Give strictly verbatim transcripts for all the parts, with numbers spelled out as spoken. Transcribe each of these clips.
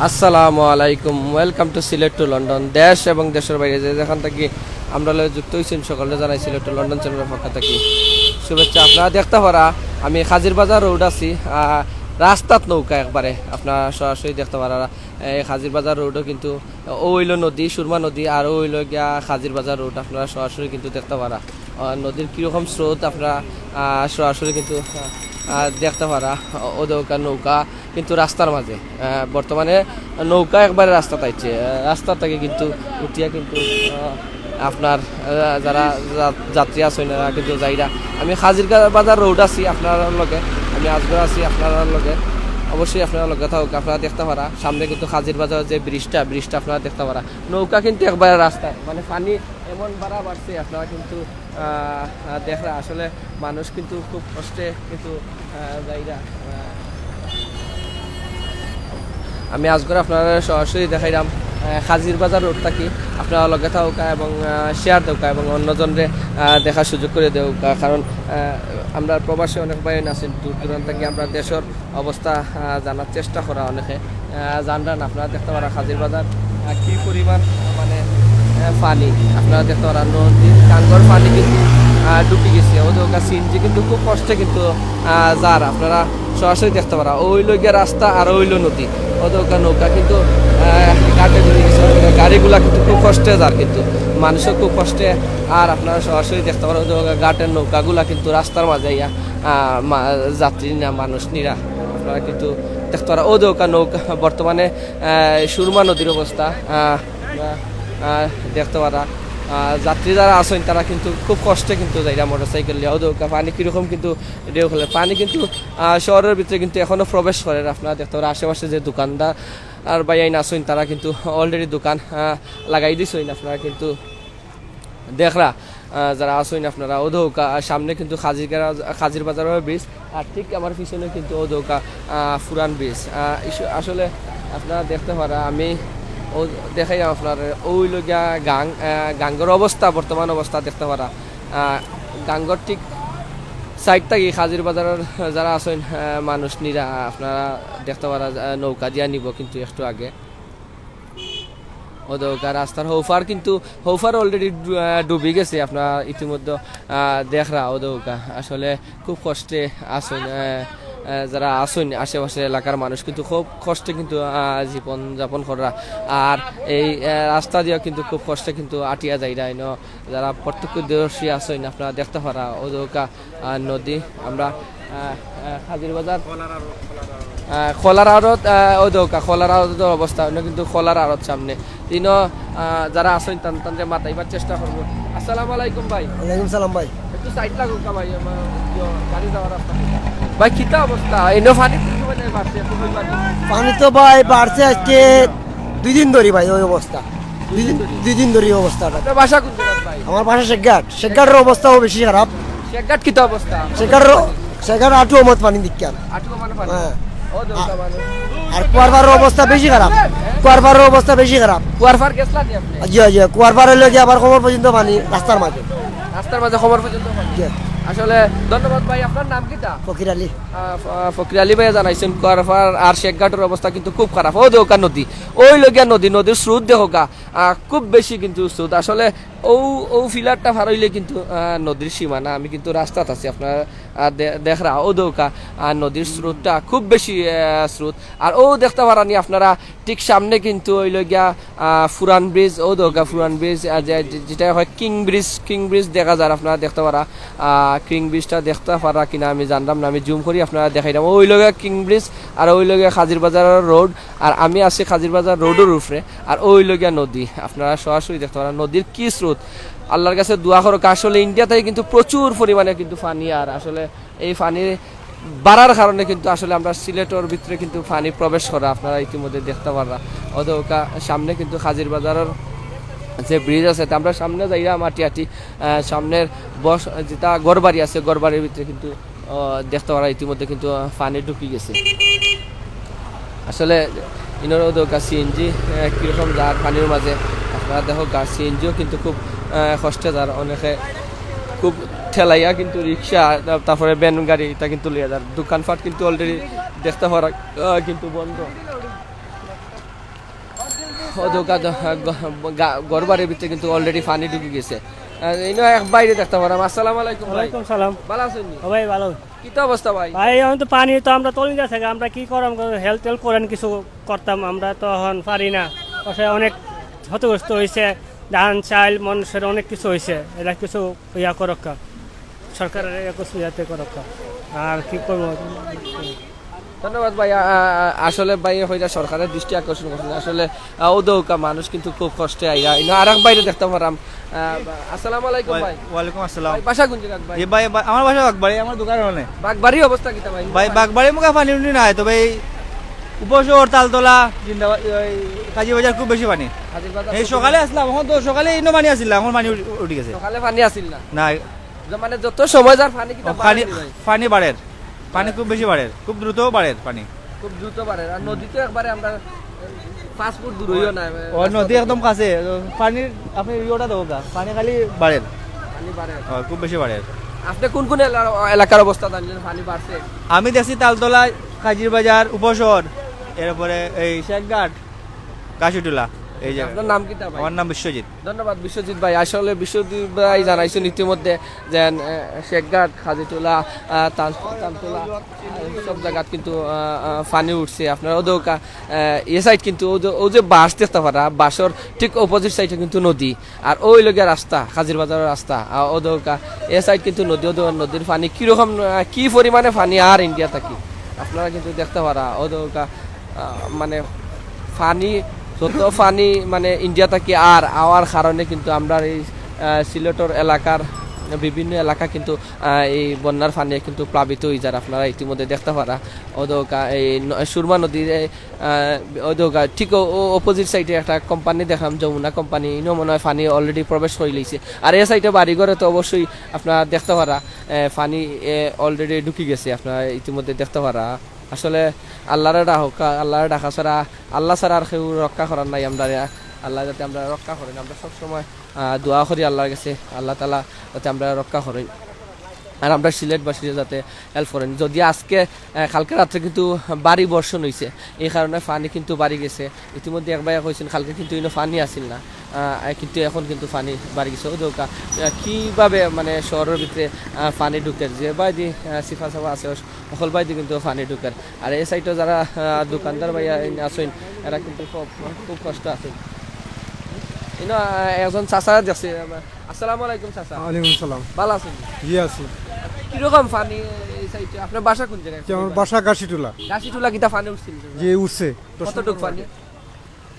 আসসালামু আলাইকুম, welcome to Sylhet to London. দেশ এবং দেশের বাইরে যে যেখান থাকি আমরার লগে যুক্ত অইছইন, সকলরে জানাই সিলেট to লন্ডন চ্যানেলের পক্ষ থাকি শুভেচ্ছা। আপনারা দেখতা পারা, আমি কাজির বাজার রোড আছি, আহ, রাস্তাত নৌকা একবারে আপনারা সরাসরি দেখতা পারা। এই কাজির বাজার রোডও কিন্তু, ও অইলো নদী, সুরমা নদী, আর ও অইলো গিয়া কাজির বাজার রোড, আপনারা সরাসরি কিন্তু দেখতা পারা। আহ, নদীর কীরকম স্রোত আপনারা, আহ, সরাসরি কিন্তু, আহ, আহ, দেখতা পারা। ও, ও দেখউক্কা নৌকা কিন্তু রাস্তার মাঝে। আহ, বর্তমানে নৌকা একবারে রাস্তাত আইছে। আহ, রাস্তা থাকি কিন্তু উঠিয়া কিন্তু, আহ, আপনার, আহ, যারা যা-, যাত্রী আছইন, তারা কিন্তু যাইরা। আমি কাজির গা-, বাজার রোড আছি আপনারার লগে, আমি আজগর আছি আপনারার লগে। অবশ্যই আপনারা লগে থাকউক্কা, আপনারা দেখতা পারা। সামনে কিন্তু কাজির বাজার যে ব্রিজটা, ব্রিজটা আপনারা দেখতা পারা। নৌকা কিন্তু একবারে রাস্তায়, মানে পানি এমন বাড়া বাড়ছে, আপনারা কিন্তু, আহ, আহ, দেখরা আসলে মানুষ কিন্তু খুব কষ্টে কিন্তু, আহ, যাইরা। আহ, আমি আজগর আপনারারে সরাসরি দেখাইরাম, আহ, কাজির বাজার রোড থাকি। আপনারা লগে থাকউক্কা এবং, আহ, শেয়ার দেউক্কা এবং অন্যজনরে, আহ, দেখার সুযোগ করি দেউক্কা, কারণ, আহ, আমরার প্রবাসী অনেক ভাইয়াইন আছইন দূর দূরান্ত থাকি, আমরার দেশর অবস্থা, আহ, জানার চেষ্টা করা অনেকে। আহ, জানরা না, আপনারা দেখতা পারা কাজির বাজার, আহ, কি পরিমাণ, আহ, মানে, আহ, পানি। আপনারা দেখতা পারা নদীর গাঙ্গর পানি কিন্তু, আহ, ঢুকি গেছে। ও দেখউক্কা সিএনজি কিন্তু খুব কষ্টে কিন্তু, আহ, যার। আপনারা সরাসরি দেখতা পারা। ও অইলো গিয়া রাস্তা আর ও অইলো নদী। ও দেখউক্কা নৌকা কিন্তু, আহ, ঘাটে ঢুকি গেছে। গাড়িগুলা কিন্তু খুব কষ্টে যার কিন্তু। মানুষও খুব কষ্টে। আর আপনারা সরাসরি দেখতা পারা, ও দেখউক্কা ঘাটের নৌকাগুলা কিন্তু রাস্তার মাঝে ইয়া, আহ, মা-, যাত্রী না মানুষ নিরা। আপনারা কিন্তু দেখতা পারা, ও দেখউক্কা নৌকা বর্তমানে, আহ, সুরমা নদীর অবস্থা, আহ, আহ, দেখতা পারা। আহ, যাত্রী যারা আছইন তারা কিন্তু খুব কষ্টে কিন্তু যাইরা মোটরসাইকেল লইয়া। ও দেখউক্কা পানি কীরকম কিন্তু ঢেউ খেলে। পানি কিন্তু, আহ, শহরের ভিতরে কিন্তু এখনো প্রবেশ করের। আপনারা দেখতা পারা আশেপাশে যে দোকানদার আর ভাইয়াইন আছইন তারা কিন্তু already দোকান, আহ, লাগাই দিছইন। আপনারা কিন্তু দেখরা, আহ, যারা আছইন আপনারা, ও দেখউক্কা, আহ, সামনে কিন্তু কাজির গা-, কাজির বাজারর ব্রিজ, আর ঠিক আমার পিছনে কিন্তু ও দেখউক্কা, আহ, পুরান ব্রিজ। আহ, ইস-, আসলে আপনারা দেখতা পারা, আমি ও দেখাইরাম আপনারারে, ও অইলো গিয়া গাং, আহ, গাঙ্গর অবস্থা, বর্তমান অবস্থা দেখতা পারা। আহ, গাঙ্গর ঠিক সাইড থাকি কাজির বাজারর যারা আছইন, আহ, মানুষ নিরা, আপনারা দেখতা পারা, আহ, নৌকা দিয়া নিবো কিন্তু একটু আগে। ও দেখউক্কা রাস্তার হউফার কিন্তু, হউফার already ডু-, আহ, ডুবি গেছে। আপনারা ইতিমধ্যে, আহ, দেখরা ও দেখউক্কা। আসলে খুব কষ্টে আছইন, আহ, আহ, যারা আছইন আশেপাশে এলাকার মানুষ কিন্তু খুব কষ্টে কিন্তু, আহ, জীবন যাপন কররা। আর এই, আহ, রাস্তা দিয়া কিন্তু খুব কষ্টে কিন্তু আটিয়া যাইরা। ইনো যারা প্রত্যক্ষদর্শী আছইন আপনারা দেখতা পারা ও দেখউক্কা, আহ, নদী। আমরা, আহ, আহ, কাজির বাজার, আহ, খোলার আড়ত, আহ, ও দেখউক্কা, খোলার আড়তর অবস্থা অইলো কিন্তু খোলার আড়ত সামনে। ইনো, আহ, যারা আছইন তান-, তানরে মাতাইবার চেষ্টা করমু। আসসালামু আলাইকুম ভাই। ওয়ালাইকুম সালাম ভাই। একটু সাইড লাগউক্কা ভাই, আমার ইয়ো, গাড়ি যাওয়ার রাস্তা। ভাই, কিতা অবস্থা? ইনো পানি কিন্তু মানে বাড়ছে, একটু কইবা নি? পানি তো ভাই বাড়ছে আজকে দুই দিন ধরি ভাই, ওই অবস্থা। দুই দিন, দুই দিন ধরি এই অবস্থাটা। আপনার বাসা কোন জাগাত ভাই? আমার বাসা শেখঘাট। শেখঘাটর অবস্থাও বেশি খারাপ। শেখঘাট কিতা অবস্থা? শেখঘাটর, শেখঘাট আটু অমত পানি দিককার। আটু অমত পানি? হ্যাঁ। ও দেখউক্কা মানুষ। আর কুয়ারপাড়র অবস্থা বেশি খারাপ। কুয়ারপাড়র অবস্থা বেশি খারাপ। কুয়ারপাড় গেছলা নি আপনি? জি, জি। কুয়ারপাড় অইলো গিয়া আবার কোমর পর্যন্ত পানি রাস্তার মাঝে। রাস্তার মাঝে কোমর পর্যন্ত পানি। জি। আসলে ধন্যবাদ ভাই, আপনার নাম কিতা? ফকির আলী। আহ, ফ-, আহ, ফকির আলী ভাইয়ে জানাইছইন কুয়ারপাড় আর শেখঘাটর অবস্থা কিন্তু খুব খারাপ। ও দেখউক্কা নদী, ও অইলো গিয়া নদী, নদীর স্রোত দেখউক্কা, আহ, খুব বেশি কিন্তু স্রোত। আসলে ও, ও পিলারটা পার অইলে কিন্তু, আহ, নদীর সীমানা। আমি কিন্তু রাস্তাত আছি, আপনারা, আহ, দে-, দেখরা, ও দেখউক্কা, আহ, নদীর স্রোতটা খুব বেশি, আহ, স্রোত। আর ও দেখতা পারা নি আপনারা, ঠিক সামনে কিন্তু অইলো গিয়া, আহ, পুরান ব্রিজ, ও দেখউক্কা পুরান ব্রিজ, আহ, যে-, যে-, যেটা হয় কিং ব্রিজ, কিং ব্রিজ দেখা যার, আপনারা দেখতা পারা। আহ, কিং ব্রিজটা দেখতা পারা কিনা আমি জানরাম না, আমি জুম করি আপনারারে দেখাইরাম। ও অইলো গিয়া কিং ব্রিজ, আর ও অইলো গিয়া কাজির বাজার রোড, আর আমি আছি কাজির বাজার রোডর উপরে, আর ও অইলো গিয়া নদী। আপনারা সরাসরি দেখতা পারা নদীর কি স্রোত। আল্লাহর কাছে দোয়া করউক্কা, আসলে ইন্ডিয়া থাকি কিন্তু প্রচুর পরিমাণে কিন্তু পানি, আর আসলে এই পানি বাড়ার কারণে কিন্তু আসলে আমরার সিলেটর ভিতরে কিন্তু পানি প্রবেশ করা, আপনারা ইতিমধ্যে দেখতা পাররা। ও দেখউক্কা সামনে কিন্তু কাজির বাজারর যে ব্রিজ আছে, তে আমরা সামনে যাইরাম আটি আটি, আহ, সামনের বস-, যেটা ঘরবাড়ি আছে, ঘরবাড়ির ভিতরে কিন্তু, আহ, দেখতা পাররা ইতিমধ্যে কিন্তু, আহ, পানি ঢুকি গেছে। আসলে ইনোর ও দেখউক্কা সিএনজি, আহ, কিরকম যার পানির মাঝে, আপনারা দেখউক্কা সিএনজিও কিন্তু খুব, আহ, কষ্টে যার, অনেকে খুব ঠেলাইয়া কিন্তু রিক্সা, তা-, তারপরে ভ্যান গাড়ি, ইতা কিন্তু লইয়া যার। দোকানপাট কিন্তু already দেখতা পাররা, আহ, কিন্তু বন্ধ। অউ দেখউক্কা, ঘর বাড়ির ভিতরে কিন্তু already পানি ঢুকি গেছে। আহ, ইনো এক ভাইরে দেখতাম পারলাম। আসসালামু আলাইকুম ভাই। ওয়ালাইকুম সালাম। ভালা আছইন নি? ও ভাই, ভালা। কিতা অবস্থা ভাই? ভাই, আমি তো পানি তো আমরা তলিন গেছে, আমরা কি করাম, help টেল্প করেন, কিছু করতাম, আমরা তো অখন পারি না। অবশ্য অনেক ক্ষতিগ্রস্ত অইছে, ধান, চাইল, মানুষের অনেক কিছু অইছে, ইটা কিছু ইয়া করউক্কা, সরকারের একটু ইয়াতে করউক্কা। আর কি করবো? ধন্যবাদ ভাই। আ-, আ-, আ-, আসলে ভাই, হইলা সরকারের দৃষ্টি আকর্ষণ করছেন। আসলে, আ, অউ দেখউক্কা মানুষ কিন্তু খুব কষ্টে আইরা। ইনো আরেক ভাইরে দেখতাম পারলাম। আ, আসসালামু আলাইকুম ভাই। ওয়ালাইকুম আসসালাম। ভাই, বাসা কোন জাগাত ভাই? জি ভাই, বা-, আমার বাসা বাগবাড়ি, আমার দোকান অনে। বাগবাড়ির অবস্থা কিতা ভাই? ভাই, বাগবাড়ি মুখা পানি উনি নাই, তবে এই উপশহর, তালতলা, জিন্দাবাদ, এই কাজী বাজার খুব বেশি পানি। কাজীর বাজার এই খুব সকালে বেশি। আসলাম, অখন তো সকালে ইনো পানি আছিল না, অখন পানি উঠি, উঠি গেছে। সকালে পানি আছিল না? না। যে মানে যত সময় যার পানি কিতা ও, পানি, বাড়ের নি ভাই? পানি বাড়ের। পানি খুব বেশি বাড়ের, খুব দ্রুত বাড়ের পানি। খুব দ্রুত বাড়ের। আর নদী তো একবারে আমরা পাঁচ ফুট দূরইও না। ও, নদী একদম কাছে। পানির, আপনি ইয়েটা দেখউক্কা, পানি খালি বাড়ের। পানি বাড়ের। ও, খুব বেশি বাড়ের। আপনি কোন কোন এলা-, এলাকার অবস্থা জানলেন পানি বাড়ছে? আমি দেখছি তালতলা, কাজীর বাজার, উপশহর, এরপরে এই শেখঘাট, গাছিটোলা, এই যে। আপনার নাম কিতা ভাই? আমার নাম বিশ্বজিৎ। ধন্যবাদ বিশ্বজিৎ ভাই। আসলে বিশ্বজিৎ ভাই জানাইছইন ইতিমধ্যে যে, আহ, শেখঘাট, গাছিটোলা, আহ, তাল-, তালতলা, আহ, সব জাগাত কিন্তু, আহ, আহ, পানি উঠছে। আপনারা অউ দেখউক্কা, আহ, এ side কিন্তু অউ যে, অউ যে বাঁশ দেখতা পাররা, বাঁশর ঠিক opposite side-এ কিন্তু নদী। আর অউ লগিয়া রাস্তা, কাজীর বাজারর রাস্তা, আহ, অউ দেখউক্কা, এ side কিন্তু নদী, অউ দেখউক্কা নদীর পানি কিরকম, আহ, কি পরিমাণে পানি আর ইন্ডিয়া থাকি। আপনারা কিন্তু দেখতা পাররা, অউ দেখউক্কা, আহ, মানে পানি, যত পানি মানে ইন্ডিয়া থাকি আর আওয়ার কারণে কিন্তু আমরার এই, আহ, সিলেটর এলাকার বিভিন্ন এলাকা কিন্তু, আহ, এই বন্যার পানিয়ে কিন্তু প্লাবিত অইযার। আপনারা ইতিমধ্যে দেখতা পাররা, অউ দেখউক্কা এই ন-, সুরমা নদীর এই, আহ, অউ দেখউক্কা ঠিক অ-, অ-, opposite side-এ একটা কোম্পানি দেখলাম, যমুনা কোম্পানি, ইনো মনে হয় পানি already প্রবেশ করিলাইছে। আর এ side-এ বাড়িঘরে তো অবশ্যই আপনারা দেখতা পাররা, আহ, পানি, আহ, already ঢুকি গেছে, আপনারা ইতিমধ্যে দেখতা পাররা। আসলে আল্লারে ডাকউক্কা, আল্লারে ডাকা ছাড়া, আল্লা ছাড়া আর কেউ রক্ষা করার নাই আমরারে। আল্লায় যাতে আমরারে রক্ষা করইন, আমরা সবসময়, আহ, দোয়া করি আল্লার গেছে, আল্লা তাআলা যাতে আমরারে রক্ষা করইন। আর আমরা সিলেটবাসীরে যাতে help করইন। যদি আজকে, আহ, কালকে রাত্রে কিন্তু ভারী বর্ষণ অইছে, এই কারণে পানি কিন্তু বাড়ি গেছে। ইতিমধ্যে এক ভাইয়ে কইছইন কালকে কিন্তু ইনো পানি আছিল না, আহ, কিন্তু এখন কিন্তু পানি বাড়ি গেছে। অউ দেখউক্কা, আহ, কিভাবে মানে শহরর ভিতরে, আহ, পানি ঢুকের, যে বায়দি, আহ, সিফা সাফা আছে, হকল বায়দি কিন্তু পানি ঢুকের। আর এই side-ও যারা, আহ, দোকানদার ভাইয়া আছইন, এরা কিন্তু খুব, খুব কষ্ট আছইন। ইনো, আহ, একজন চাচা দেখছি, আহ, আসসালামু আলাইকুম চাচা। ওয়ালাইকুম আসসালাম। ভালা আছইন? জি আছি। কিরকম পানি এই side-এ? আপনার বাসা কোন জাগায়? জি, আমার বাসা গাছিটোলা। গাছিটোলা কিতা পানি উঠছিল? জি, উঠছে। কতটুক পানি?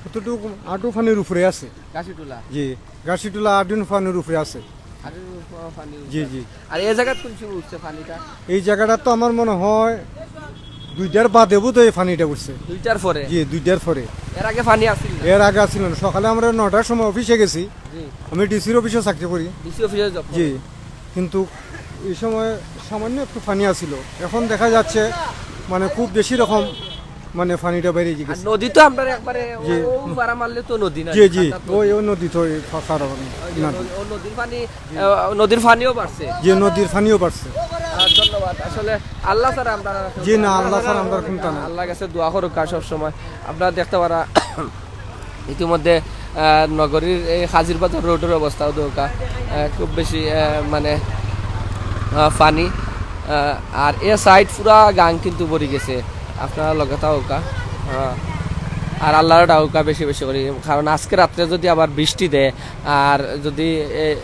কতটুক? আঁটু পানির উপরে আছে। গাছিটোলা? জি, গাছিটোলা আঁটু পানির উপরে আছে। আঁটু পানির উপরে জি, আছে। জি। আর এই জাগাত কোন সময় উঠছে পানিটা? এই জাগাটা তো আমার মনে হয় দুইটার বাদে বোধহয় এই পানিটা উঠছে। দুইটার পরে? জি, দুইটার পরে। এর আগে পানি আছিল না? এর আগে আছিল না। সকালে আমরা নয়টার সময় অফিসে গেছি। জি। আমি ডিসির অফিসে চাকরি করি। ডিসি অফিসে job জি। করেন? কিন্তু এই সময় সামান্য একটু পানি আছিল। এখন দেখা যাচ্ছে মানে খুব বেশি রকম মানে পানিটা বাইরে আর গেছে। নদী তো আমরার একবারে জি। ও, ও পারা মারলে তো নদী না, জি, জি, খাতা তো ওই, নদী। ওই নদী তো ওই ফা-, পারা মানে ওই যে না। নদী, ও নদীর পানি, জি। আহ, নদীর পানিও বাড়ছে। জি, নদীর পানিও বাড়ছে। আহ, ধন্যবাদ। আসলে আল্লা ছাড়া আমরা জি, না, আল্লা ছাড়া আমরা কুন্তা নাই। আল্লার গেছে দোয়া করউক্কা সব সময়। আপনারা দেখতা পাররা ইতিমধ্যে, আহ, নগরীর এই কাজীর বাজার রোডর অবস্থাও দেখউক্কা, আহ, খুব বেশি, আহ, মানে, আহ, পানি, আহ, আর এ side পুরা গাং কিন্তু ভরি গেছে। আপনারা লগে থাকউক্কা, আহ, আর আল্লারে ডাকউক্কা বেশি বেশি করি, কারণ আজকে রাত্রে যদি আবার বৃষ্টি দেয় আর যদি এ,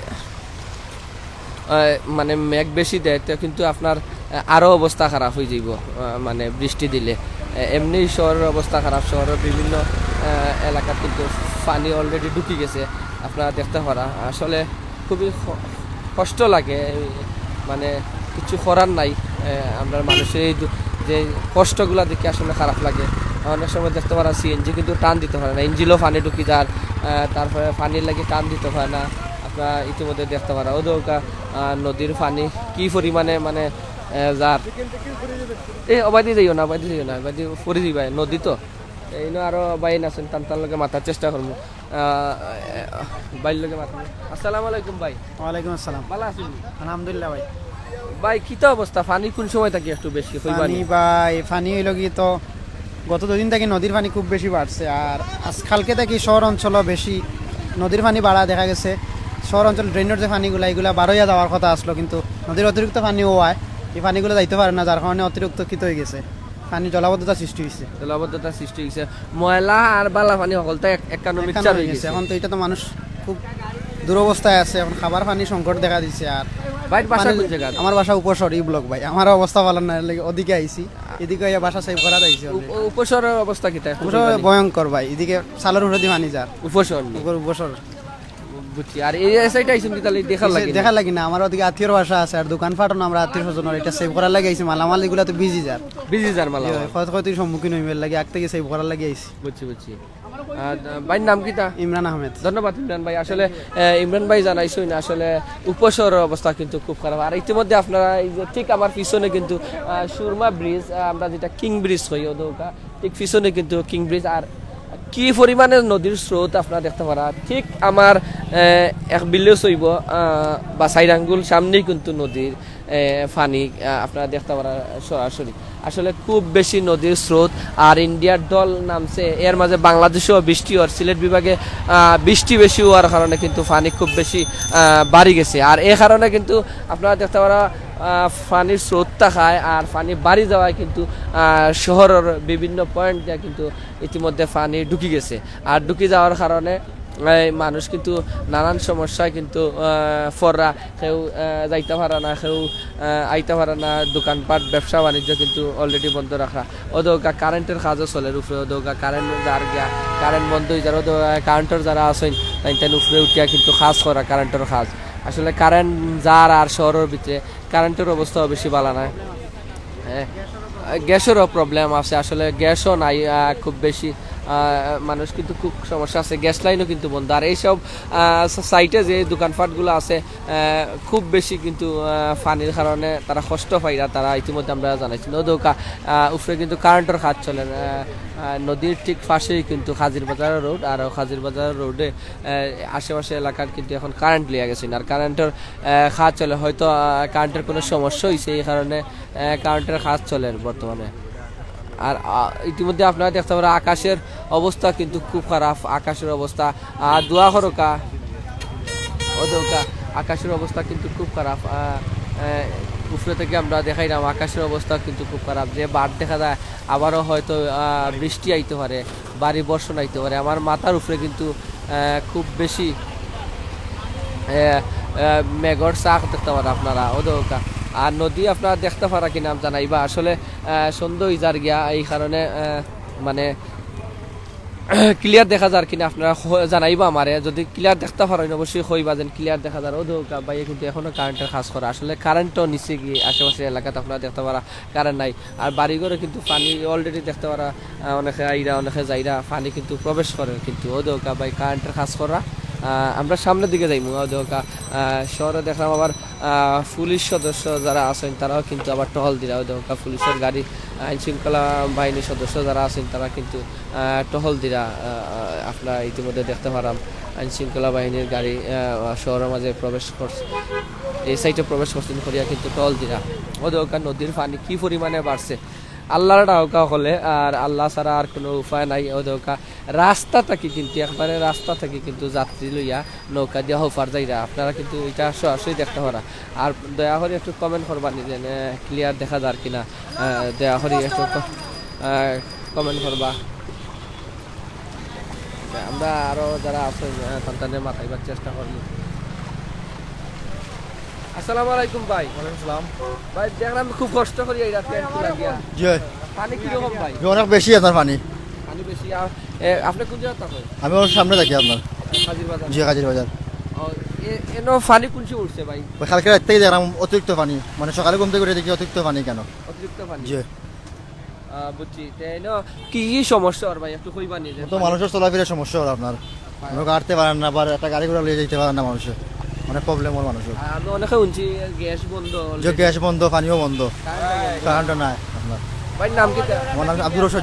আহ, মানে মেঘ বেশি দেয়, তো কিন্তু আপনার, আহ, আরো অবস্থা খারাপ অইযাইবো, আহ, মানে বৃষ্টি দিলে। আহ, এমনি শহরর অবস্থা খারাপ, শহরর বিভিন্ন, আহ, এলাকাত কিন্তু পানি already ঢুকি গেছে, আপনারা দেখতা পাররা। আসলে খুবই ক-, কষ্ট লাগে, এই, মানে কিচ্ছু করার নাই। আহ, আমরার মানুষর এই দু-, যে কষ্টগুলা দেখি আসলে খারাপ লাগে। অনেক সময় দেখতা পাররা সিএনজি কিন্তু টান দিতো পারে না, ইঞ্জিনও পানি ঢুকি যার, আহ, তারপরে পানির লাগি টান দিতো পারে না। আপনারা ইতিমধ্যে দেখতা পাররা, অউ দেখউক্কা, আহ, নদীর পানি কি পরিমাণে, মানে, আহ, যার। এ, অবায়দি যাইও না, অবায়দি যাইও না, অবায়দি পড়ি যাইবায়, নদী তো। এইনো আরো ভাইয়াইন আছইন, তান তান লগে মাতার চেষ্টা করমু। আহ, ভাইর লগে মাতমু। আসসালামু আলাইকুম ভাই। ওয়ালাইকুম আসসালাম। ভালা আছইন? আলহামদুলিল্লাহ ভাই। ভাই, কিতা অবস্থা? পানি কোন সময় থাকি একটু বেশি? কইবা নি? পানি ভাই, পানি অইলো কি তো গত দুদিন থাকি নদীর পানি খুব বেশি বাড়ছে, আর আজকালকে থাকি শহর অঞ্চলও বেশি নদীর পানি বাড়া দেখা গেছে। শহর অঞ্চল ড্রেনের যে পানিগুলা, এগুলা বারইয়া যাওয়ার কথা আসলো, কিন্তু নদীর অতিরিক্ত পানি হওয়ায় এই পানিগুলো যাইতে পারে না, যার কারণে অতিরিক্ত কিতা হয়ে গেছে, পানি জলাবদ্ধতা সৃষ্টি হয়েছে। জলাবদ্ধতা সৃষ্টি হয়েছে, ময়লা আর বালা পানি হকলতা এক-, একখানো একখানো মিক্সচার হয়ে হয়ে গেছে। গেছে। এখন তো এটা তো মানুষ খুব দুরবস্থায় আছে, এখন খাবার পানি সংকট দেখা দিছে। আর বাইর বাসা পানি কোন জায়গা? আমার বাসা উপসর, ই ব্লক ভাই, আমার অবস্থা ভালো না, এর লাগি ওদিকে আইছি, এদিকে আইয়া বাসা সেভ করা যাইছে already। উপ-, উপসরের অবস্থা কিতা এখন? উপসর ভয়ঙ্কর ভাই, এদিকে সালের উপরে দিয়ে পানি যার। উপসর নি? উপর উপসর। বুঝছি। আর এই সাইডে আইছেন কি তাহলে দেখার লাগি না? দেখার লাগি না, আমার ওদিকে আত্মীয়র বাসা আছে, আর দোকানপাটও না, আমরা আত্মীয় স্বজন, এটা সেভ করার লাগি আইছি। মালামাল এগুলা তো ভিজি যার। ভিজি যার মালামাল। ক্ষয়ক্ষতির সম্মুখীন হইবার লাগি, আগ থেকে সেভ করার লাগি আইছি। বুঝছি, বুঝছি। আর, আহ, ভাইর নাম কিতা? ইমরান আহমেদ। ধন্যবাদ ইমরান ভাই। আসলে, আহ, ইমরান ভাই জানাইছইন আসলে উপসরের অবস্থা কিন্তু খুব খারাপ। আর ইতিমধ্যে আপনারা এই যে ঠিক আমার পিছনে কিন্তু, আহ, সুরমা ব্রিজ, আহ, আমরা যেটা কিং ব্রিজ কই, ওদৌকা, ঠিক পিছনে কিন্তু কিং ব্রিজ। আর কি পরিমাণে নদীর স্রোত আপনারা দেখতে পারা, ঠিক আমার, আহ, এক ভিলেজ হইব, আহ, বা চাইর আঙ্গুল সামনেই কিন্তু নদীর এ, পানি, আ, আপনারা দেখতে পারা সরাসরি। আসলে খুব বেশি নদীর স্রোত, আর ইন্ডিয়ার ঢল নামছে, এর মাঝে বাংলাদেশেও বৃষ্টি হওয়ার, সিলেট বিভাগে, আ, বৃষ্টি বেশি হওয়ার কারণে কিন্তু পানি খুব বেশি, আ, বাড়ি গেছে। আর এই কারণে কিন্তু আপনারা দেখতে পারা, আ, পানির স্রোত থাকায় আর পানি বাড়ি যাওয়ায় কিন্তু, আ, শহরের বিভিন্ন পয়েন্ট দিয়ে কিন্তু ইতিমধ্যে পানি ঢুকি গেছে। আর ঢুকি যাওয়ার কারণে এই মানুষ কিন্তু নানান সমস্যায় কিন্তু, আহ, পড়রা, কেউ, আহ, যাইতে পারে না, কেউ, আহ, আইতে পারে না, দোকানপাট ব্যবসা বাণিজ্য কিন্তু already বন্ধ রাখা। ওদৌকা কারেন্টের কাজও চলের উপরে, ওদৌকা কারেন্ট যার গিয়া, কারেন্ট বন্ধ হয়ে যার, ওদৌকা কারেন্টের যারা আছেন, তাইন তাইন উপরে উঠিয়া কিন্তু কাজ করা, কারেন্টের কাজ। আসলে কারেন্ট যার আর শহরের ভিতরে কারেন্টের অবস্থাও বেশি ভালো না। হ্যাঁ, গ্যাসেরও প্রবলেম আছে, আসলে গ্যাসও নাই, আহ, খুব বেশি, আহ, মানুষ কিন্তু খুব সমস্যা আছে, গ্যাস লাইনও কিন্তু বন্ধ। আর এইসব, আহ, সা-, সাইডে যে দোকানপাটগুলো আছে, আহ, খুব বেশি কিন্তু, আহ, পানির কারণে তারা কষ্ট পাইরা, তারা ইতিমধ্যে আমরা জানাইছি। নদৌকা, আহ, উপরে কিন্তু কারেন্টের কাজ চলের, আহ, আহ, নদীর ঠিক পাশেই কিন্তু কাজির বাজার রোড, আর কাজির বাজার রোডে, আহ, আশেপাশে এলাকার কিন্তু এখন কারেন্ট লিয়া গেছে, আর কারেন্টের, আহ, কাজ চলে, হয়তো, আহ, কারেন্টের কোনো সমস্যা হয়েছে, এই কারণে, আহ, কারেন্টের কাজ চলের বর্তমানে। আর, আহ, ইতিমধ্যে আপনারা দেখতে পারা আকাশের অবস্থা কিন্তু খুব খারাপ, আকাশের অবস্থা, আহ, দোয়া করোকা, ওদৌকা, আকাশের অবস্থা কিন্তু খুব খারাপ। আহ, আহ, উপরে থেকে আমরা দেখাইলাম, আকাশের অবস্থা কিন্তু খুব খারাপ, যে বার দেখা যায় আবারও হয়তো, আহ, বৃষ্টি আইতে পারে, ভারী বর্ষণ আইতে পারে। আমার মাথার উপরে কিন্তু, আহ, খুব বেশি, আহ, আহ, মেঘর চাক দেখতে পারা আপনারা, ওদৌকা। আর নদী আপনারা দেখতে পারা কিনা জানাইবা, আসলে, আহ, সন্ধ্যা হয়ে যার গিয়া, এই কারণে, আহ, মানে, ক্লিয়ার দেখা যার কিনা আপনারা হ-, জানাইবা আমারে। যদি ক্লিয়ার দেখতে পারেন অবশ্যই কইবা যেন ক্লিয়ার দেখা যার। ওদৌকা ভাইয়ে কিন্তু এখনো কারেন্টের কাজ করা, আসলে কারেন্টও নিচে গিয়ে আশেপাশে এলাকাতে আপনারা দেখতে পারা কারেন্ট নাই। আর বাড়িঘরে কিন্তু পানি already দেখতে পারা, আহ, অনেকে আইরা, অনেকে যাইরা, পানি কিন্তু প্রবেশ করে কিন্তু। ওদৌকা ভাই কারেন্টের কাজ করা, আহ, আমরা সামনের দিকে যাইমু। ওদৌকা, আহ, শহরে দেখলাম আবার, আহ, পুলিশ সদস্য যারা আছেন তারাও কিন্তু আবার টহল দিরা। ওদৌকা পুলিশের গাড়ি, আইন শৃঙ্খলা বাহিনীর সদস্য যারা আছেন তারা কিন্তু, আহ, টহল দিরা। আহ, আপনারা ইতিমধ্যে দেখতে পারাম আইন শৃঙ্খলা বাহিনীর গাড়ি, আহ, শহরের মাঝে প্রবেশ করছে, এই সাইডে প্রবেশ করছেন করিয়া কিন্তু টহল দিরা। ওদৌকা নদীর পানি কি পরিমাণে বাড়ছে, আল্লাহর ডাউকা হলে, আর আল্লাহ ছাড়া আর কোনো উপায় নাই। ওদৌকা রাস্তা থাকি কিন্তু, একবারে রাস্তা থাকি কিন্তু যাত্রী লইয়া নৌকা দিয়া হৌফার যাইরা। আপনারা কিন্তু এটা সরাসরি দেখতে পারা। আর দয়া করে একটু কমেন্ট করবা নিজে, ক্লিয়ার দেখা যার কিনা, আহ, দয়া করে একটু ক-, আহ, কমেন্ট করবা। আমরা আরো যারা আছেন, আহ, তাদের মাতাইবার চেষ্টা করবো। আসসালামু আলাইকুম ভাই। ওয়ালাইকুম সালাম। ভাই, দেখলাম খুব কষ্ট করি এই রাতে আর কি লাগিয়া। জি ভাই। পানি কিরকম ভাই? জি, অনেক বেশি আপনার পানি। পানি বেশি। আর, এ, আপনি কোন জায়গা থাকেন? আমি ওর সামনে থাকি আপনার। কাজির বাজার। জি, কাজির বাজার। ও, এ, এনো পানি কোন সময় উঠছে ভাই? ওই কালকে রাত থেকে দেখলাম অতিরিক্ত পানি, মানে সকালে ঘুম থেকে উঠে দেখি অতিরিক্ত পানি কেন? অতিরিক্ত পানি? জি। আহ, বুঝছি। তে এনো কি কি সমস্যা ওর ভাই? একটু কইবা নি যে তো পানি মানুষের চলাফেরার সমস্যা হলো আপনার। হয়। মানুষ আটতে পারেন না, আবার একটা গাড়ি ঘোড়া লিয়ে যেতে পারেন না মানুষের। অনেক প্রবলেম ওর মানুষের। আর আমি অনেকে শুনছি গ্যাস বন্ধ যে already। গ্যাস বন্ধ, পানিও বন্ধ। কারেন্ট বন্ধ। কারেন্ট নাই আপনার। ভাইর নাম কিতা? আমার নাম আব্দুর রশিদ।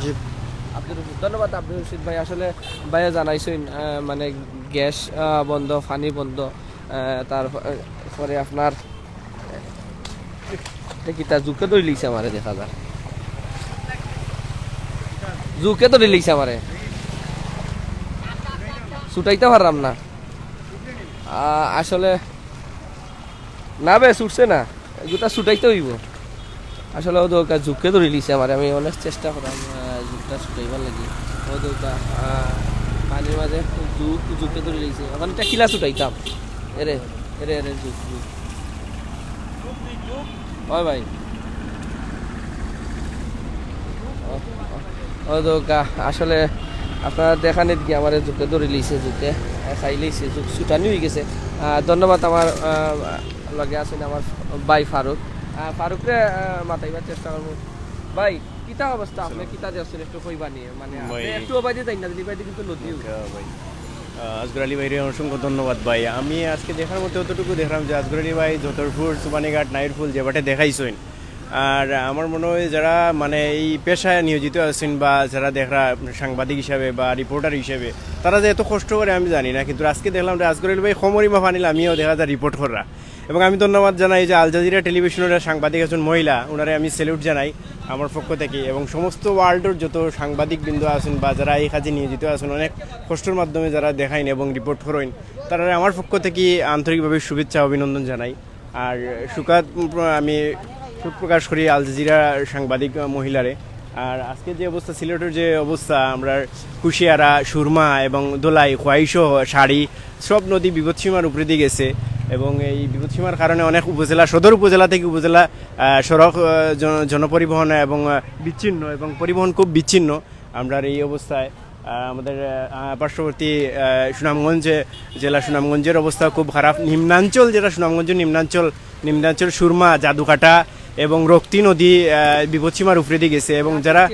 আব্দুর রশিদ। ধন্যবাদ আব্দুর রশিদ ভাই। আসলে ভাইয়ে জানাইছেন, আহ, মানে গ্যাস, আহ, বন্ধ, পানি বন্ধ, আহ, তারপরে আপনার, আহ, এটা কিতা জুকে ধরে লিছে আমারে দেখা যার। জুকে তো রিলিজ আমারে, ছুটাইতে পারলাম না। আ, আসলে না বে, ছুটছে না, জুটা ছুটাইতে অইবো। আসলে ও দৌকা জুকে তো রিলিজ আমারে, আমি অনেক চেষ্টা করলাম আ, জুকটা ছুটাইবার লাগি। ও দৌকা আ, পানির মাঝে জুক জুকে তো রিলিজ, এখন এটা কিলা ছুটাইতাম। এরে, এরে, এরে, জুক, জুক। ওই ভাই। ও, ও, ও দৌকা, আসলে আপনারা দেখানিত গিয়া আমারে জুকে ধরি লইছে, জুকে, আ, খাই লইছে, জুক ছুটানি অই গেছে। আ, ধন্যবাদ আমার, আ, লগে আছইন আমার ভাই ফারুক। আ, ফারুকরে, আ, মাতাইবার চেষ্টা করমু। ভাই, কিতা অবস্থা? আপনে কিতা দেখছইন একটু কইবা নি? মানে, আপনে ভাই। একটু ওবায়দি যাইন না, ওবায়দি কিন্তু নদী। ওকে, ভাই। আহ, আজগর আলী ভাইরে অসংখ্য ধন্যবাদ ভাই। আমি আজকে দেখার মতো অতটুকু দেখলাম যে আজগর আলী ভাই যতরপুর, সুবানীঘাট, নাইরপুল যে বাটে দেখাইছইন। আর আমার মনে হয় যারা মানে এই পেশায় নিয়োজিত আছইন বা যারা দেখরা সাংবাদিক হিসাবে বা রিপোর্টার হিসাবে, তারা যে এত কষ্ট করে আমি জানি না, কিন্তু আজকে দেখলাম যে আজগর আলী ভাই কমরিমা পানিল আমিও দেখা যায় রিপোর্ট কররা। এবং আমি ধন্যবাদ জানাই যে আল জাজিরা টেলিভিশনের সাংবাদিক একজন মহিলা, ওনারে আমি স্যালুট জানাই আমার পক্ষ থেকে। এবং সমস্ত ওয়ার্ল্ডর যত সাংবাদিক বৃন্দ আছইন বা যারা এই কাজে নিয়োজিত আছইন, অনেক কষ্টর মাধ্যমে যারা দেখাইন এবং রিপোর্ট করইন, তারারে আমার পক্ষ থেকে আন্তরিকভাবে শুভেচ্ছা অভিনন্দন জানাই। আর সুখাদ, উম, আমি শোক প্রকাশ করি আল জাজিরা সাংবাদিক মহিলারে। আর আজকে যে অবস্থা, সিলেটের যে অবস্থা, আমরা কুশিয়ারা, সুরমা এবং ধলাই, খোয়াই সহ শাড়ি, সব নদী বিপদসীমার উপরেদি গেছে। এবং এই বিপদসীমার কারণে অনেক উপজেলা, সদর উপজেলা থেকে উপজেলা, আহ, সড়ক, আহ, জন-, জনপরিবহন এবং, আহ, বিচ্ছিন্ন, এবং পরিবহন খুব বিচ্ছিন্ন। আমরার এই অবস্থায়, আহ, আমাদের, আহ, পার্শ্ববর্তী, আহ, সুনামগঞ্জে, জেলা সুনামগঞ্জের অবস্থা খুব খারাপ। নিম্নাঞ্চল, যেটা সুনামগঞ্জের নিম্নাঞ্চল, নিম্নাঞ্চল সুরমা, জাদুকাটা এবং রক্তি নদী, আহ, বিপদসীমার উপরেদি গেছে। এবং যারা,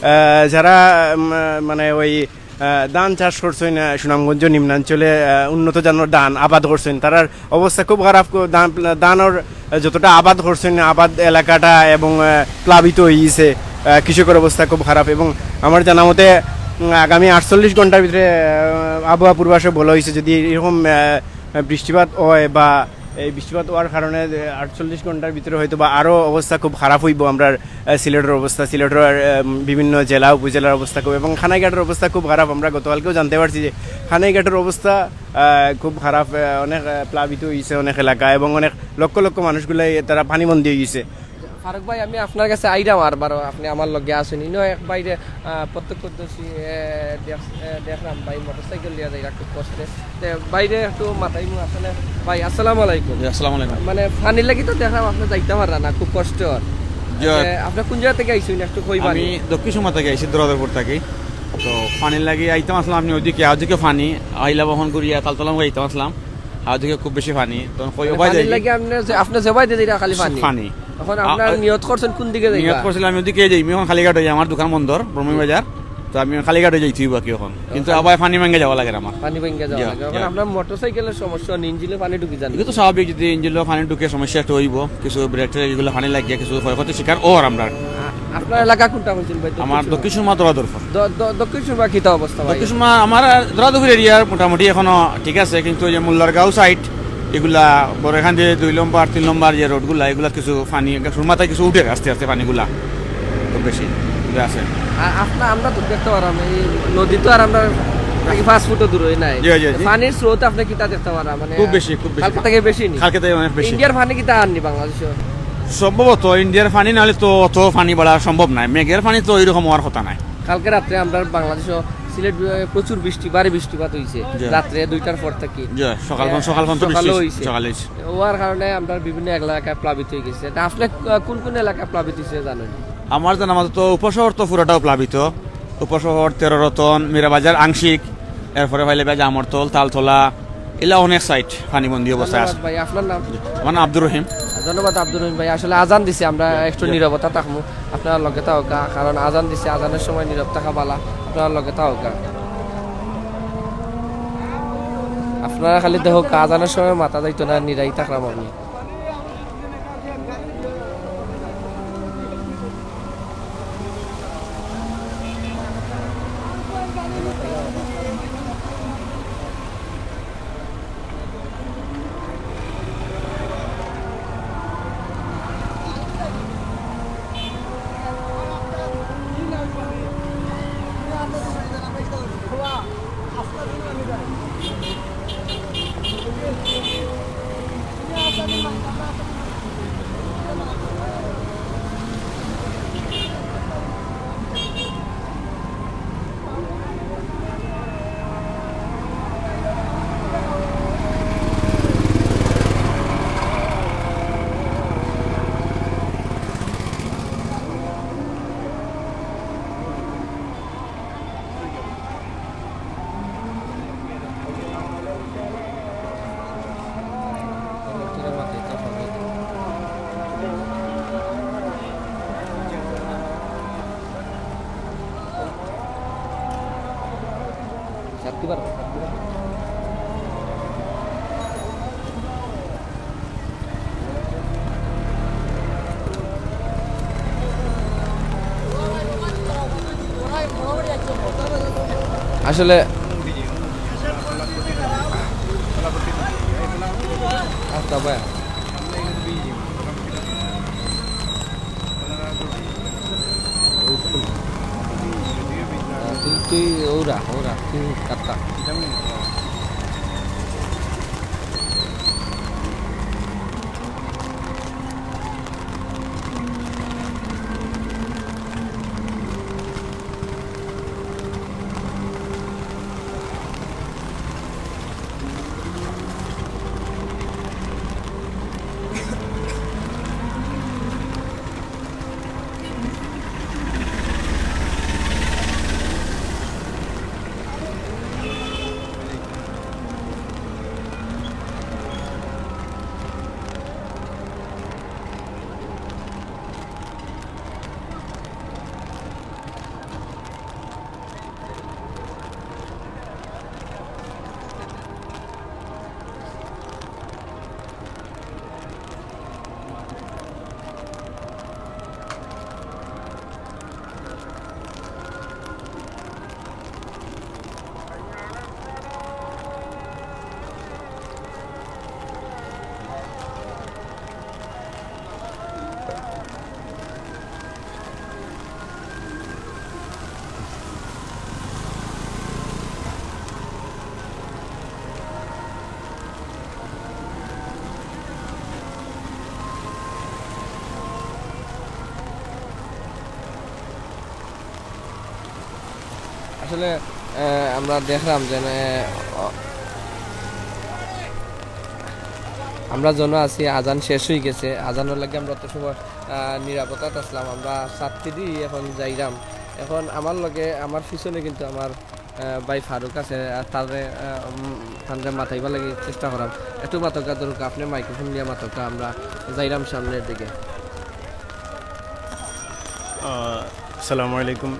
আহ, যারা, উম, মানে ওই, আহ, ধান চাষ করছইন, আহ, সুনামগঞ্জ নিম্নাঞ্চলে, আহ, উন্নত জাতর ধান আবাদ করছইন, তারার অবস্থা খুব খারাপ। কো-, ধান, ধানর যতটা আবাদ করছইন, আবাদ এলাকাটা এবং, আহ, প্লাবিত অই গেছে। আহ, কৃষকর অবস্থা খুব খারাপ। এবং আমার জানা মতে, উম, আগামী আটচল্লিশ ঘন্টার ভিতরে, আহ, আবহাওয়া পূর্বাভাসে বলা অইছে, যদি এরকম, আহ, বৃষ্টিপাত হয় বা এই বৃষ্টিপাত হওয়ার কারণে, আহ, আটচল্লিশ ঘন্টার ভিতরে হয়তো বা আরও অবস্থা খুব খারাপ অইবো। আমরার, আহ, সিলেটের অবস্থা, সিলেটের, আহ, বিভিন্ন জেলা উপজেলার অবস্থা খুব, এবং কানাইঘাটের অবস্থা খুব খারাপ। আমরা গতকালকেও জানতে পারছি যে কানাইঘাটের অবস্থা, আহ, খুব খারাপ, আহ, অনেক, আহ, প্লাবিত অই গেছে অনেক এলাকা এবং অনেক লক্ষ লক্ষ মানুষগুলাই তারা পানিবন্দী অই গেছে। ফারুক ভাই, আমি আপনার কাছে আইরাম আরবারও, আপনে আমার লগে আছইন। ইনো এক ভাইরে, আহ, প্রত্যক্ষদর্শী, আহ, দেখ-, আহ, দেখলাম ভাই মোটরসাইকেল লইয়া যাইরা খুব কষ্টে। তে ভাইরে একটু মাতাইমু আসলে। ভাই, আসসালামু আলাইকুম। জি, আসসালামু আলাইকুম। মানে, পানির লাগি তো দেখলাম আপনে যাইতা পাররা না, খুব কষ্ট। জি। তে আপনে কোন জাগা থাকি আইছইন একটু কইবা নি? আমি দক্ষিণ সুরমা থাকি আইছি, দরাদরপুর থাকি। তো পানির লাগি আইতাম আছলাম, আপনে ওইদিকে, ওইদিকে পানি, আইলা বহন করিয়া তালতলা আইতাম আছলাম, ওইদিকে খুব বেশি পানি। তো কই মানে, ওবায় পানির যাই লাগি আপনে যে, আপনে যেবায় দিয়ে দিরা খালি পানি? পানি। এখন আ-, আপনার আ-, নিয়ত করছেন কোন দিকে যাইবা? নিয়ত করছিলাম আমি ওদিকে যাই, আমি এখন কালীঘাট হই, আমার দোকান বন্দর, ব্রহ্মী বাজার। তো আমি কালীঘাট হয়ে যাইতে হইব আর কি এখন। কিন্তু কালী- আবার পানি ভাঙ্গা যাওয়া লাগে আমার। পানি ভাঙ্গা যাওয়া জি, লাগে। এখন জি। আপনার মোটরসাইকেলের সমস্যা নেই, ইঞ্জিনে পানি ঢুকি যান? এটা তো স্বাভাবিক, যদি ইঞ্জিনে পানি ঢুকে সমস্যা একটা হইব, কিছু ব্রেক ট্রেক এগুলো পানি লাগিয়ে কিছু ক্ষয়ক্ষতির শিকার ওর আমরা। আ-, আপনার এলাকা কোনটা বলছেন ভাই? আমার দক্ষিণ সুরমা। দক্ষিণ সুরমা দরাদরপুর। দ-, দ-, দক্ষিণ সুরমা কিতা অবস্থা ভাই? দক্ষিণ সুরমা আমার দরাদরপুর এরিয়ার মোটামুটি এখনো ঠিক আছে, কিন্তু ওই যে মুল্লারগাঁও সাইড, এগুলা বড় এখান দিয়ে দুই নম্বর, তিন নম্বর যে রোডগুলা, এগুলা কিছু পানি, সুরমাতে কিছু উঠে আস্তে আস্তে পানিগুলা খুব বেশি উঠে আছে। আর আপনার, আমরা তো দেখতে পারলাম এই নদী তো আর আমরা নাকি পাঁচ ফুটও দূরে নাই। জি, জি, জি। পানির স্রোত আপনি কিতা দেখতে পারলাম? মানে, খুব বেশি, খুব বেশি। কালকে থেকে বেশি নি? কালকে থেকে অনেক বেশি। ইন্ডিয়ার পানি কিতা আননি বাংলাদেশে? সম্ভবত ইন্ডিয়ার পানি নাহলে তো অত পানি বাড়া সম্ভব নয়। মেঘের পানি তো ওইরকম হওয়ার কথা নয়। কালকে রাত্রে আমরা বাংলাদেশে সিলেট বিভাগে প্রচুর বৃষ্টি, ভারী বৃষ্টিপাত হইছে জি। রাত্রে দুইটার পর থেকে। জি, সকাল, এ, সকাল পর্যন্ত বৃষ্টি সকালে হইছে। হইছে। সকালে হইছে। হওয়ার কারণে আমরা বিভিন্ন এলাকা প্লাবিত হয়ে গেছে। তা আপনি, আহ, কোন কোন এলাকা প্লাবিত হইছে জানেন? আমার জানা মতো তো উপশহর তো পুরাটাও প্লাবিত। উপশহর, তেরো রতন, মীরাবাজার আংশিক, এরপরে পাইলে ভাই জামরতল, তালতলা, এলা অনেক সাইট পানিবন্দী অবস্থায় আছে। ধন্যবাদ ভাই, আপনার নাম? আমার নাম আব্দুর রহিম। ধন্যবাদ আব্দুর রহিম ভাই। আসলে আজান দিছে, আমরা একটু জি। নীরবতা থাকমু। আপনারা লগে থাকা, কারণ আজান দিছে, আজানের সময় নীরব থাকা বালা। আপনারা লগে থাকা। আপনারা খালি দেখো, আজানের সময় মাথা যাইতো না, নিরাই থাকলাম আমি। আসলে আচ্ছা ভাই, তুই, তুই ওরা, ওরা, তুই কাটটা। আসলে, আহ, আমরা দেখলাম যে, আহ, অ-, আমরা যেনো আছি, আজান শেষ অই গেছে। আজানর লাগি আমরা অত সময়, আহ, নিরাপত্তাত আছলাম। আমরা সাতটি দি এখন যাইরাম। এখন আমার লগে, আমার পিছনে কিন্তু আমার, আহ, ভাই ফারুক আছে। আর তারে, আহ, উম, তানরে মাতাইবার লাগি চেষ্টা করাম। একটু মাতউক্কা ধরুক, আপনে microphone নিয়া মাতউক্কা, আমরা যাইরাম সামনের দিকে। আহ, আসসালামু আলাইকুম।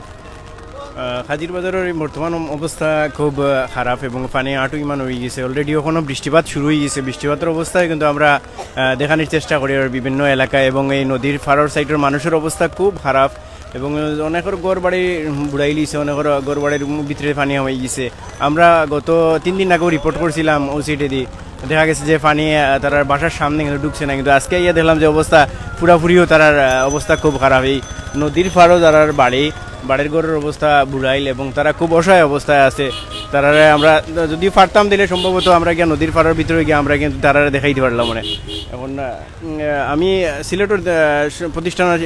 আহ, কাজির বাজারর এই বর্তমান অম-, অবস্থা খুব, আহ, খারাপ এবং পানি আটু ইমান অই গেছে। Already অখনো বৃষ্টিপাত শুরু অই গেছে। বৃষ্টিপাতর অবস্থায় কিন্তু আমরা, আহ, দেখানির চেষ্টা করি আর বিভিন্ন এলাকায় এবং এই নদীর পাড়র সাইডর মানুষর অবস্থা খুব খারাপ এবং অনেকর ঘর বাড়ি বুড়াইলিছে, অনেকর ঘর বাড়ির ভিতরে পানি হামাই গেছে। আমরা গত তিন দিন আগেও report করছিলাম ও side-এ দি, দেখা গেছে যে পানি, আহ, তারার বাসার সামনে কিন্তু ঢুকছে না, কিন্তু আজকে আইয়া দেখলাম যে অবস্থা পুরাপুরিও তারার, আহ, অবস্থা খুব খারাপ। এই নদীর পাড়ও তারার বাড়ি, বাড়ির ঘরর অবস্থা বুড়াইল এবং তারা খুব অসহায় অবস্থায় আছে। তারারে আমরা যদি পারতাম দিলে সম্ভবত আমরা গিয়া নদীর পাড়র ভিতরে গিয়া আমরা কিন্তু তারারে দেখাইতে পারলাম মানে। এখন, আহ, উম, আহ, আমি সিলেটর, আহ, স-, প্রতিষ্ঠান, আহ,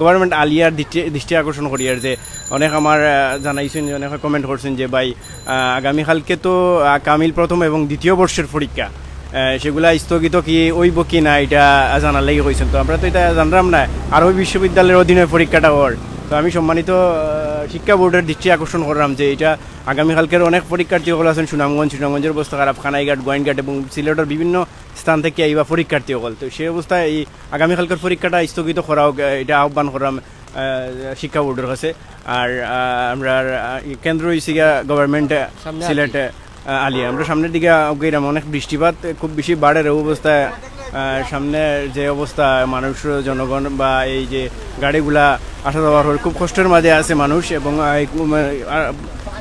Government আলিয়ার দৃষ্টি, দৃষ্টি আকর্ষণ করিয়ার যে অনেক আমার, আহ, জানাইছইন, অনেকে comment করছইন যে ভাই, আহ, আগামীকালকে তো, আহ, কামিল প্রথম এবং দ্বিতীয় বর্ষের পরীক্ষা, আহ, সেগুলা স্থগিত কি অইবো কি না, ইটা জানার লাগি কইছইন। তো আমরা তো ইটা জানরাম না, আরবি বিশ্ববিদ্যালয়ের অধীনে পরীক্ষাটা অর। তো আমি সম্মানিত, আহ, শিক্ষা বোর্ডের দৃষ্টি আকর্ষণ কররাম যে ইটা আগামীকালকের অনেক পরীক্ষার্থী অকল আছইন সুনামগঞ্জ, সুনামগঞ্জের অবস্থা খারাপ, কানাইঘাট, গোয়াইনঘাট এবং সিলেটর বিভিন্ন স্থান থাকি আইবা পরীক্ষার্থী অকল। তো সেই অবস্থায় এই আগামীকালকের পরীক্ষাটা স্থগিত করা অউক, আহ, ইটা আহ্বান কররাম। আহ, শিক্ষা বোর্ডর কাছে। আর, আহ, আমরার, আহ, কেন্দ্র অইছে গিয়া government, আহ, সামনে সিলেট, আহ, আলিয়া। আমরা সামনের দিকে আগাইরাম, অনেক বৃষ্টিপাত খুব বেশি বাড়ের অবস্থায়, আহ, সামনে যে অবস্থা মানুষ, জনগণ বা এই যে গাড়িগুলা আসা যাওয়ার হয়, খুব কষ্টের মাঝে আছে মানুষ। এবং, আহ, এই, উম, আহ,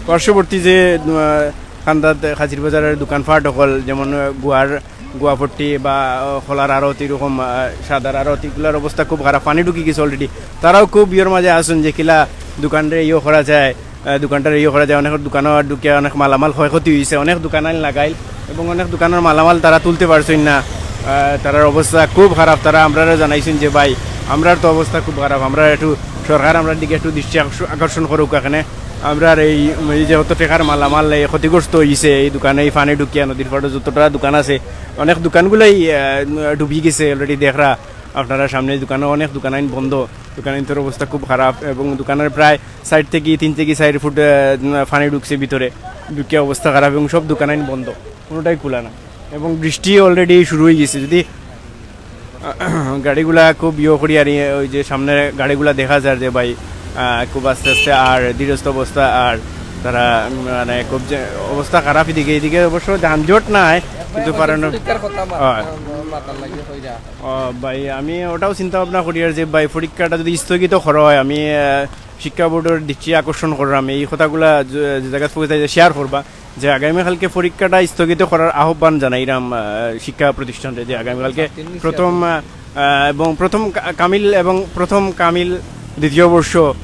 পার্শ্ববর্তী যে, আহ, কান্দাত কাজির বাজারের দোকানপাট অকল, যেমন, আহ, গুয়ার গুয়াপট্টি বা, আহ, খোলার আড়ত, এরকম, আহ, সাদার আড়ত, এগুলার অবস্থা খুব খারাপ। পানি ঢুকি গেছে already। তারাও খুব ইয়ের মাঝে আছইন যে কিলা দোকানরে ইয়ে করা যায়, আহ, দোকানটারে ইয়ে করা যায়। অনেক দোকানও ঢুকিয়া অনেক মালামাল ক্ষয়ক্ষতি অইছে। অনেক দোকান আইন লাগাইল এবং অনেক দোকানর মালামাল তারা তুলতে পারছইন না। আহ, তারার অবস্থা খুব খারাপ। তারা আমরারে জানাইছইন যে, "ভাই, আমরার তো অবস্থা খুব খারাপ, আমরা একটু, সরকার আমরার দিকে একটু দৃষ্টি আকর্ষ-, আকর্ষণ করউক এখানে।" আমরার এই, এই যে অত টেকার মালামাল এই ক্ষতিগ্রস্ত অইছে, এই দোকানে এই পানি ঢুকিয়া নদীর পাড়ো যতটা দোকান আছে, অনেক দোকানগুলাই, আহ, ডুবি গেছে already। দেখরা আপনারা সামনে দোকানও অনেক দোকানাইন বন্ধ, দোকানাইন্তর অবস্থা খুব খারাপ এবং দোকানের প্রায় side থাকি তিন থাকি চাইর ফুট, আহ, পানি ঢুকছে ভিতরে, ঢুকিয়া অবস্থা খারাপ এবং সব দোকানাইন বন্ধ, কোনোটাই খোলা না। এবং বৃষ্টি already শুরু অই গেছে। যদি গাড়িগুলা খুব ইয়ে করি আর ইয়ে, ওই যে সামনে গাড়িগুলা দেখা যার যে ভাই, আহ, খুব আস্তে আস্তে আর ধীরস্থ অবস্থা আর তারা, উম, মানে, খুব যে অবস্থা খারাপ এদিকে, এদিকে অবশ্য যানজট নাই, কিন্তু পারানো। পরীক্ষার কথা মা-, হয়। মা-, মাথার লাগি হই যায়। ও ভাই, আমি ওটাও চিন্তা ভাবনা করি আর যে ভাই, পরীক্ষাটা যদি স্থগিত করা হয়, আমি, আহ, শিক্ষা বোর্ডের দৃষ্টি আকর্ষণ করলাম, এই কথাগুলা যে, যে জায়গা থেকে শেয়ার করবা, যে আগামীকালকে পরীক্ষাটা স্থগিত করার আহ্বান জানাইলাম, আহ, শিক্ষা প্রতিষ্ঠানে, যে আগামীকালকে প্রথম, আহ, আহ, এবং প্রথম কা-, কামিল এবং প্রথম কামিল দ্বিতীয় বর্ষ, আহ,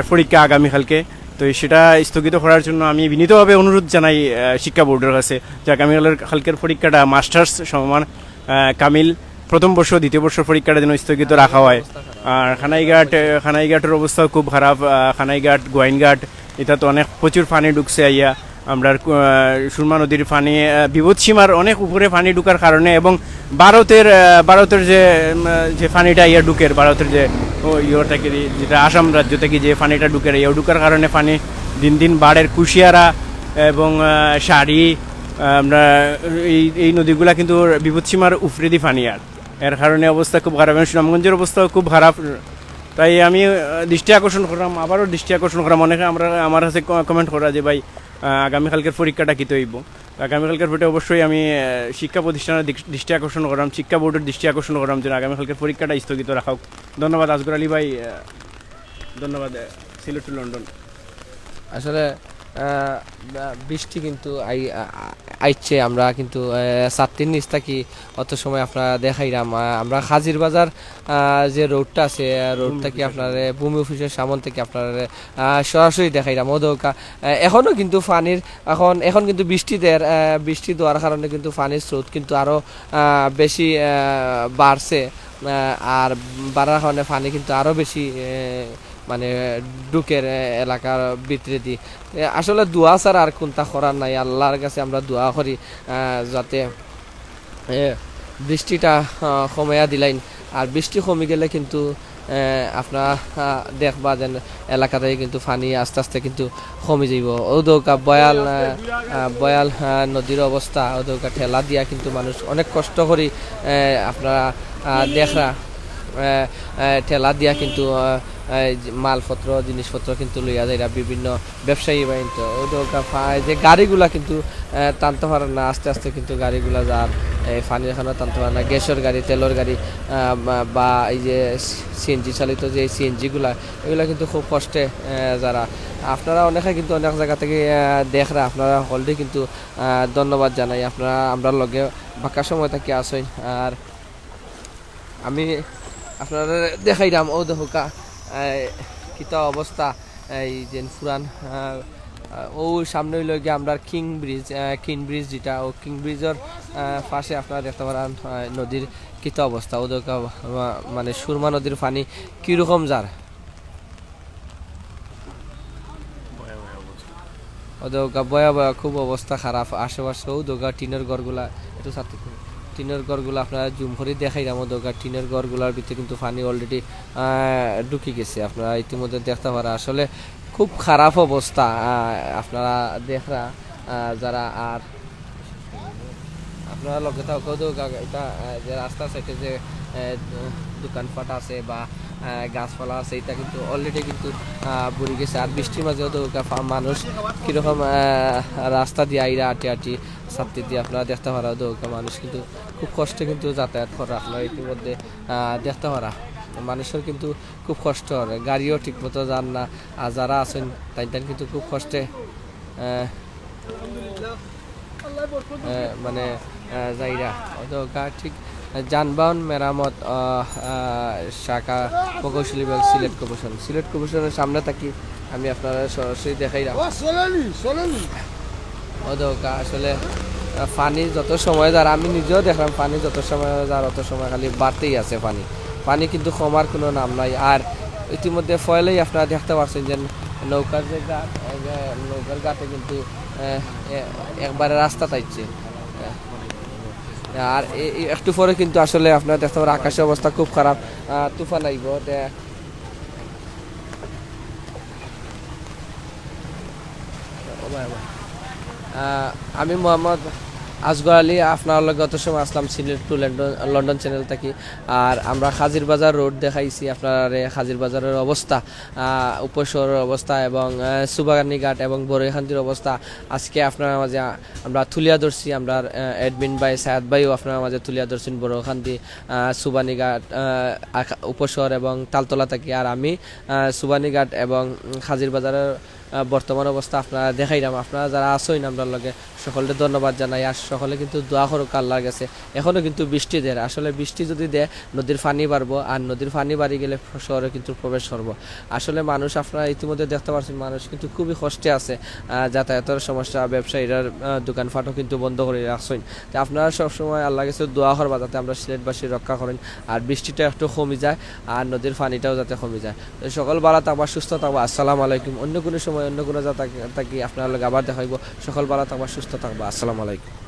পরীক্ষা আগামীকালকে। তো সেটা স্থগিত করার জন্য আমি বিনীতভাবে অনুরোধ জানাই, আহ, শিক্ষা বোর্ডের কাছে, যে আগামীকালের, কালকের পরীক্ষাটা মাস্টার্স সমমান, আহ, কামিল প্রথম বর্ষ, দ্বিতীয় বর্ষ পরীক্ষাটা যেন স্থগিত রাখা হয়। আর খানাইঘাট, আহ, খানাইঘাটর অবস্থাও খুব খারাপ। আহ, খানাইঘাট, গোয়াইনঘাট, এটা তো অনেক প্রচুর পানি ঢুকছে আইয়া। আমরার, আহ, সুরমা নদীর পানি, আহ, বিপদসীমার অনেক উপরে পানি ঢুকার কারণে এবং ভারতের, আহ, ভারতের যে, উম, যে পানিটা ইয়া ঢুকের, ভারতের যে, ও, ইয়ে থাকি, যেটা আসাম রাজ্য থাকি যে পানিটা ঢুকের, ইয়ে ঢুকার কারণে পানি দিন দিন বাড়ের। কুশিয়ারা এবং, আহ, শাড়ি, আহ, আমরা এই, এই নদীগুলা কিন্তু বিপদসীমার উপরেদি পানি আর। এর কারণে অবস্থা খুব খারাপ এবং সুনামগঞ্জের অবস্থাও খুব খারাপ। তাই আমি, আহ, দৃষ্টি আকর্ষণ করলাম, আবারও দৃষ্টি আকর্ষণ করলাম। অনেকে আমরা, আমার কাছে ক-, কমেন্ট করা যে, "ভাই, আহ, আগামীকালকের পরীক্ষাটা কিতা অইবো?" আগামীকালকের পরীক্ষা অবশ্যই আমি, আহ, শিক্ষা প্রতিষ্ঠানের দিক-, দৃষ্টি আকর্ষণ করলাম, শিক্ষা বোর্ডের দৃষ্টি আকর্ষণ করলাম যেন আগামীকালকের পরীক্ষাটা স্থগিত রাখা হোক। ধন্যবাদ আজগর আলী ভাই, আহ, ধন্যবাদ, আহ, সিলেট টু লন্ডন। আসলে, আহ, বৃষ্টি কিন্তু আই-, আ-, আ-, আইচ্ছে, আমরা কিন্তু, আহ, ছাত্তির নিচ থাকি অত সময় আপনারা দেখাইলাম। আহ, আমরা হাজির বাজার, আহ, যে রোডটা আছে, আহ, রোড ভূমি থাকি অফিসের আপনারে, ভূমি অফিসের সামন থাকি আপনারে, আহ, সরাসরি দেখাইলাম। ও দৌকা, আহ, এখনো কিন্তু পানির, এখন, এখন কিন্তু বৃষ্টি দের, আহ, বৃষ্টি দেওয়ার কারণে কিন্তু পানির স্রোত কিন্তু আরো, আহ, বেশি, আহ, বাড়ছে। আহ, আর বাড়ার কারণে পানি কিন্তু আরো বেশি, আহ, মানে, ঢুকের, আহ, এলাকার ভিতরেদি। আহ, আসলে দোয়া ছাড়া আর কুনতা করার নাই। আল্লাহর কাছে আমরা দোয়া করি, আহ, যাতে এ, বৃষ্টিটা, আহ, কমাইয়া দিলাইন। আর বৃষ্টি কমি গেলে কিন্তু, এ, আপনারা, আহ, দেখবা যেন এলাকাতে কিন্তু পানি আস্তে আস্তে কিন্তু কমি যাইব। ও দৌকা বয়াল, আহ, আহ, বয়াল, আহ, নদীর অবস্থা, ও দৌকা ঠেলা দিয়া কিন্তু মানুষ অনেক কষ্ট করি, এ, আপনারা, আহ, দেখরা, এ, এ, ঠেলা দিয়া কিন্তু, আহ, এ, মালপত্র, জিনিসপত্র কিন্তু লইয়া যাইরা বিভিন্ন ব্যবসায়ী বাহিনী তো। ও দৌকা ফা-, যে গাড়িগুলা কিন্তু, আহ, টানতে পারে না, আস্তে আস্তে কিন্তু গাড়িগুলা যার, এই পানির কারণে টানতে পারে না। গ্যাসের গাড়ি, তেলের গাড়ি, আহ, বা, বা এই যে সিএনজি চালিত যে সিএনজিগুলা, এগুলা কিন্তু খুব কষ্টে, আহ, যারা। আপনারা অনেকে কিন্তু অনেক জায়গা থাকি, আহ, দেখরা, আপনারা already কিন্তু, আহ, ধন্যবাদ জানাই। আপনারা আমরার লগে বাক্কা সময় থাকি আছইন। আর আমি আপনারে দেখাইরাম, ও দেখউক্কা, আহ, কিতা অবস্থা, এই যে পুরান, আহ, আহ, ও সামনে অইলো গিয়া আমরার কিং ব্রিজ, আহ, কিং ব্রিজ যেটা, ও কিং ব্রিজর, আহ, পাশে আপনারা দেখতে পারেন, আহ, নদীর কিতা অবস্থা, ও দেখউক্কা, আহ, মানে সুরমা নদীর পানি কিরকম যার। ও দেখউক্কা, ভয়াবহ, খুব অবস্থা খারাপ। আশেপাশে ও দেখউক্কা টিনের ঘরগুলা, একটু ছাত্র টিনের ঘরগুলা আপনারা জুম করি দেখাইরাম। ও দেখউক্কা টিনের ঘরগুলার ভিতরে কিন্তু পানি already, আহ, ঢুকি গেছে। আপনারা ইতিমধ্যে দেখতে পারা আসলে খুব খারাপ অবস্থা। আহ, আপনারা দেখরা, আহ, যারা আর আপনারা লগে থাকো তো গা-, এটা, আহ, যে রাস্তার সাইডে যে, আহ, দোকানপাট আছে বা, আহ, গাছপালা আছে, এটা কিন্তু already কিন্তু, আহ, বুড়ি গেছে। আর বৃষ্টির মাঝেও তো গা-, ফা-, মানুষ কিরকম, আহ, রাস্তা দিয়া আইরা আটি আটি ছাত্তি দিয়া আপনারা দেখতে পারা তো গা-, মানুষ কিন্তু খুব কষ্টে কিন্তু যাতায়াত করে। আপনারা ইতিমধ্যে, আহ, দেখতে পারা মানুষের কিন্তু খুব কষ্ট হয়, গাড়িও ঠিকমতো যার না। আর যারা আছেন তাই তাই কিন্তু খুব কষ্টে, আহ, আহ, মানে, আহ, যাইরা। অত গা-, ঠিক, আহ, যানবাহন মেরামত, আহ, আহ, শাখা প্রকৌশলী বিভাগ, সিলেট কর্পোরেশন। সিলেট কর্পোরেশনের সামনে থাকি আমি আপনারা সরাসরি দেখাইরাম। ও, চলেনি, চলেনি। ও দৌকা আসলে, আহ, পানি যত সময় যার, আমি নিজেও দেখলাম পানি যত সময় যার অত সময় খালি বাড়তেই আছে পানি। পানি কিন্তু কমার কোনো নাম নাই। আর ইতিমধ্যে পয়লাই আপনারা দেখতে পাচ্ছেন যে নৌকার যে ঘাট, এই যে নৌকার ঘাটে কিন্তু, আহ, এ-, একবারে রাস্তা থাকছে। আর এ-, এ-, একটু পরে কিন্তু আসলে আপনারা দেখতে পারেন আকাশের অবস্থা খুব খারাপ, আহ, তুফান আইব। তে-, আহ, আমি মোহাম্মদ আজগর আলী, আপনার লগে অত সময় আসলাম Sylhet to London, London channel থাকি। আর আমরা কাজির বাজার রোড দেখাইছি আপনারে, কাজির বাজারের অবস্থা, আহ, উপশহরের অবস্থা এবং, আহ, সুবাগানিঘাট এবং বড়ইখান্দির অবস্থা। আজকে আপনার মাঝে, আহ, আমরা তুলিয়া ধরছি, আমরা, আহ, অ্যাডমিন ভাই সায়াদ ভাইও আপনার মাঝে তুলিয়া ধরছেন বড়ইখান্দি, আহ, সুবানীঘাট, আহ, আখা-, উপশহর এবং তালতলা থাকি। আর আমি, আহ, সুবানীঘাট এবং, উম, কাজির বাজারের, আহ, বর্তমান অবস্থা আপনারা দেখাইলাম। আপনারা যারা আছইন আমরার লগে, সকলকে ধন্যবাদ জানাই। আর সকলে কিন্তু দোয়া করুক আল্লাহর কাছে। এখনো কিন্তু বৃষ্টি দের, আসলে বৃষ্টি যদি দেয়, নদীর পানি বাড়বো, আর নদীর পানি বাড়ি গেলে শহরে কিন্তু প্রবেশ করবো। আসলে মানুষ, আপনারা ইতিমধ্যে দেখতে পাচ্ছেন, মানুষ কিন্তু খুবই কষ্টে আছে। আহ, যাতায়াতের সমস্যা, ব্যবসায়ীরা, আহ, দোকানপাটও কিন্তু বন্ধ করে রাখছেন। তো আপনারা সবসময় আল্লাহর কাছে দোয়া করবা যাতে আমরা সিলেটবাসী রক্ষা করেন, আর বৃষ্টিটা একটু কমি যায়, আর নদীর পানিটাও যাতে কমি যায়। তো সকল ভালো থাকবা, সুস্থ থাকবা। আসসালামু আলাইকুম। অন্য কোনো সময়, অন্য কোনো জায়গা থাকি আপনার লগে আবার দেখাইবো। সকল ভালো থাকবা, সুস্থ থাকবা। আসসালামু আলাইকুম।